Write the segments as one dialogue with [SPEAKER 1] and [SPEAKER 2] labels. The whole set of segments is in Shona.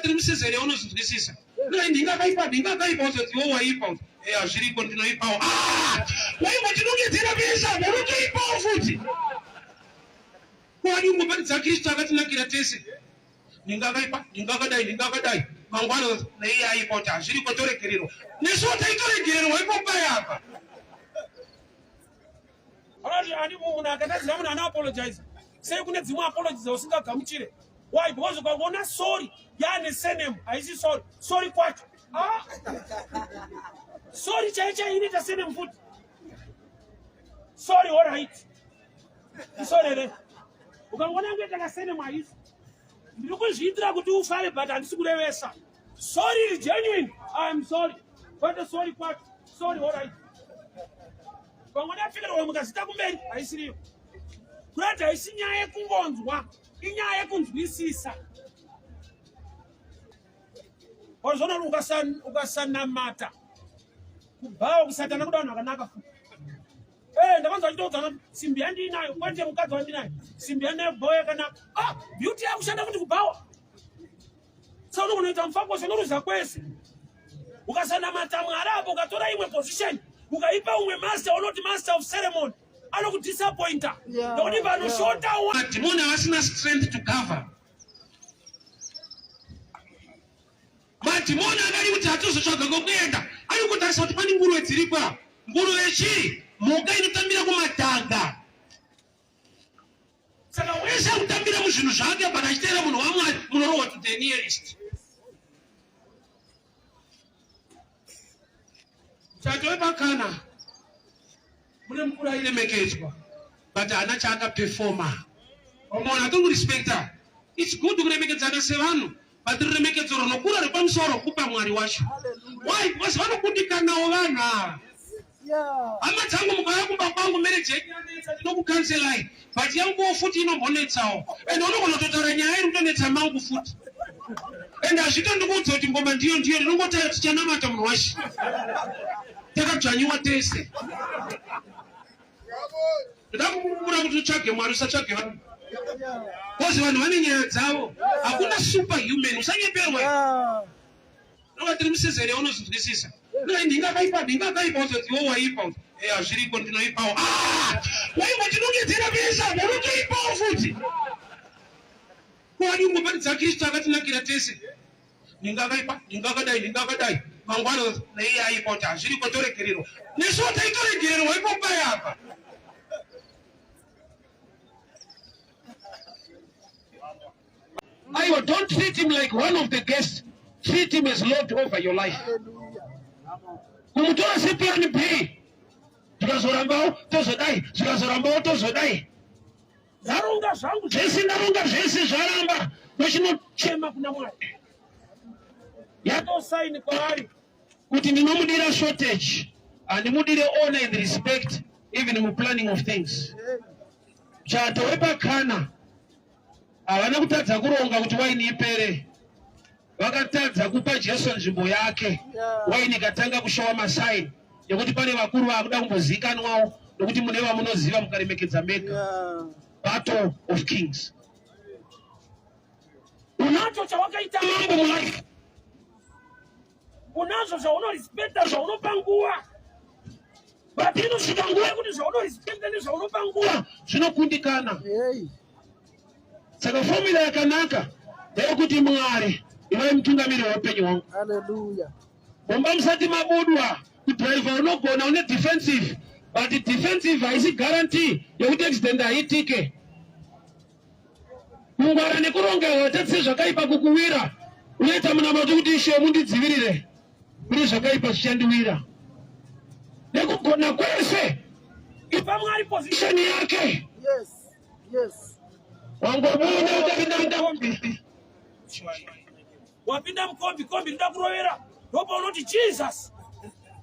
[SPEAKER 1] tiri musizeni yaunozvinzwisisa. Ndingakaipa, ndingakaipa, uzoti iwe waipa. Eh, hazviriko ndinoipawo. Ah! Waimbotinongedzera pesa, unotoipawo futi. Kwadi ungoparidza Kristu akatinakira tese. Ndingakaipa, ndingakadai, ndingakadai. Mangwana naiye aipa kuti hazviriko toregererwa. Nesuwo taitoregererwa ipo paya apa.
[SPEAKER 2] Anoti ani munhu akatadzira munhu ano apologize. Sei kune dzimwe apology dzausingagamuchire? Why? Because ukangoona sorry yaane surname haisi sorry. Sorry kwacho. Ah. Sorry chai chai inoita surname futi. Sorry all right. Sorry re. Ukangoona yangoita ka surname haisi. Ndiri kuzviitira kuti ufare but handisi kurevesa. Sorry is genuine. I am sorry. Kwete sorry kwacho. Sorry all right. Pangona pfekerwa mukazita kumberi haisiriyo. Kurati haisi nyaya yekungonzwa, inyaya yekunzwisisa. Wazona ukasanamata kubhawa kusatana kuda vanhu vakanaka futi. Eh, ndakanzwa achitoudzana simbi yandinayo kwete mukadzi wandinayo simbi yandinayo kubhawa yakanaka. Ah, beauty yakushanda futi kubhawa. Saka unogona kuita mufakose unoruza kwese. Ukasanamata Mwari apo ukatora imwe position ukaipa umwe master unoti master of ceremony anokudisappointa nokuti vanoshota
[SPEAKER 1] madhimoni avasina strength to cover madhimoni akadi kuti hatizotsvaga kwekuenda ari kutarisa kuti pane nguruve dziripo apa nguruve chii mhuka inotambira kumadhaga Saka wese akutambira muzvinhu zvake but achiteera munhu waMwari munorohwa to the nearest. Muchato wepakana mune mukuru airemekedzwa but haana chaakapefoma. Vamwe hatiri kurespecta. It's good kuremekedzana sevanhu but ruremekedzo runokura rwepamusoro kupa Mwari wacho. Why? Because vanokundikanawo vanhu ava. Hama dzangu mukauya kumba kwangu marriage yenyu yanetsa ndinokukanselai but yanguwo futi inombonetsawo and unogona kutotaura nyaya iri kutonetsa mangu futi and hazvitondikuudza kuti ngoma ndiyo ndiyo ndinongotaura tichanamata munhu washe takadzvanyiwa tese ndoda kukukura kuti utsvage mwari usatsvage vanhu bcause vanhu vane nyaya dzavo hakuna superhuman usanyeperwa Ndoka tiri musizeni yaunozvinzwisisa. Ndoka ndingakaipa ndingakaipa uzoti iwe waipa. Eh hazviriko ndinoipawo. Ah! Waimbotinongedzera pesa unotoipawo futi. Kwadi ungoparidza Kristu akatinakira tese. Ndingakaipa ndingakadai ndingakadai. Mangwana naiye aipa kuti hazviriko toregererwa. Nesuwo taitoregererwa ipo paya apa. Aiwa, don't treat him like one of the guests. Treat him as Lord over your life. Kumutora seplan B. Tikazorambawo tozodai, tikazorambawo tozodai.
[SPEAKER 2] Ndaronga zvangu
[SPEAKER 1] zvese, ndaronga zvese zvaramba. Ndochinochema
[SPEAKER 2] kuna Mwari. Yatosaini kwaari
[SPEAKER 1] kuti ndinomudira shortage, handimudire honor and respect even muplanning of things. Chato wepakana Havana kutadza kuronga kuti waini ipere, vakatadza kupa Jesu nzvimbo yake. Waini ikatanga kushowa masaini nekuti pane vakuru vakuda kumbozikanwawo nokuti mune vamunoziva mukaremekedza mega. Battle of Kings.
[SPEAKER 2] Unacho chawakaita
[SPEAKER 1] mambo mulife,
[SPEAKER 2] unazvo zvaunorespecta zvaunopa nguva but inosvika nguva yekuti zvaunorespecta nezvaunopa nguva
[SPEAKER 1] zvinokundikana. Saka fomula yakanaka ndeyekuti Mwari ivai mutungamiri weupenyu hwangu.
[SPEAKER 3] Haleluya.
[SPEAKER 1] Mumba musati mabudwa kudriver unogona une defensive but defensive haisi guarantee yekuti accident haitike. Kungwara nekurongerwa tatise zvakaipa kukuwira unoita munamato kuti Ishe mundidzivirire kune zvakaipa zvichandiwira nekugona kwese
[SPEAKER 2] ipa Mwari
[SPEAKER 1] position yake.
[SPEAKER 3] Yes. Yes.
[SPEAKER 1] Wangobuda utapinda mukombi.
[SPEAKER 2] Wapinda mukombi, kombi rinoda kurovera. Ndopa unoti Jesus.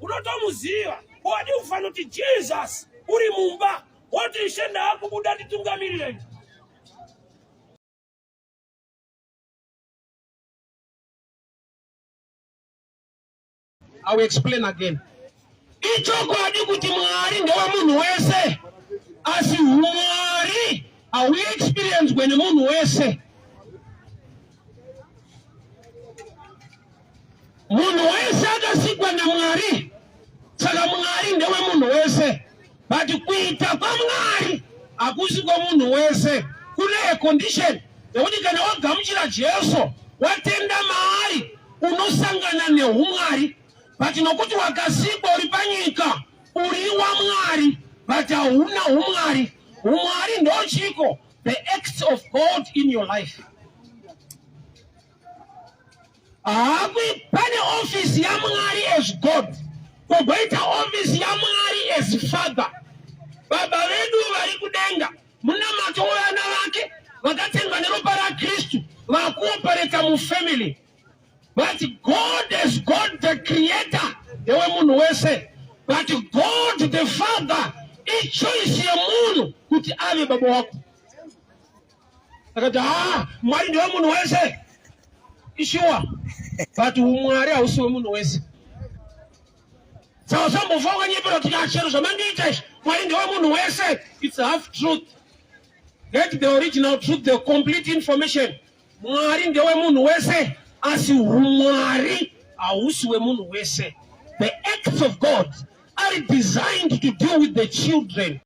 [SPEAKER 2] Unotomuziva. Wadi kufanira kuti Jesus uri mumba. Woti ishe ndaakubuda nditungamirire.
[SPEAKER 1] I will explain again. Ichokwadi kuti Mwari ndewemunhu wese, asi humwari hauexperiencwe nemunhu wese. Munhu wese akasikwa naMwari, saka Mwari ndewe munhu wese, but kuita kwaMwari hakusi kwemunhu wese. Kune a condition yekuti kana wagamuchira Jesu, watenda maari, unosangana nehumwari, but nokuti wakasikwa uri panyika uri waMwari, but hauna humwari. Humwari ndochiko the acts of God in your life. Haakwi pane office yaMwari as God, kogoita office yaMwari as Father. Baba vedu vari kudenga, munamato wevana vake vakatengwa neropa raKristu vakuopereta mufamily. But God as God the creator ndewe munhu wese, but God the Father ichoice yemunhu kuti ave baba wako. Akati haa, Mwari ndewe munhu wese, ishuwa, but umwari hausi wemunhu wese. Saka usambofa wakanyepera kuti chero zvamandiita izvi, Mwari ndewe munhu wese. It's half truth. Get the original truth, the complete information. Mwari ndewe munhu wese, asi umwari hausi wemunhu wese. The acts of God are designed to deal with the children.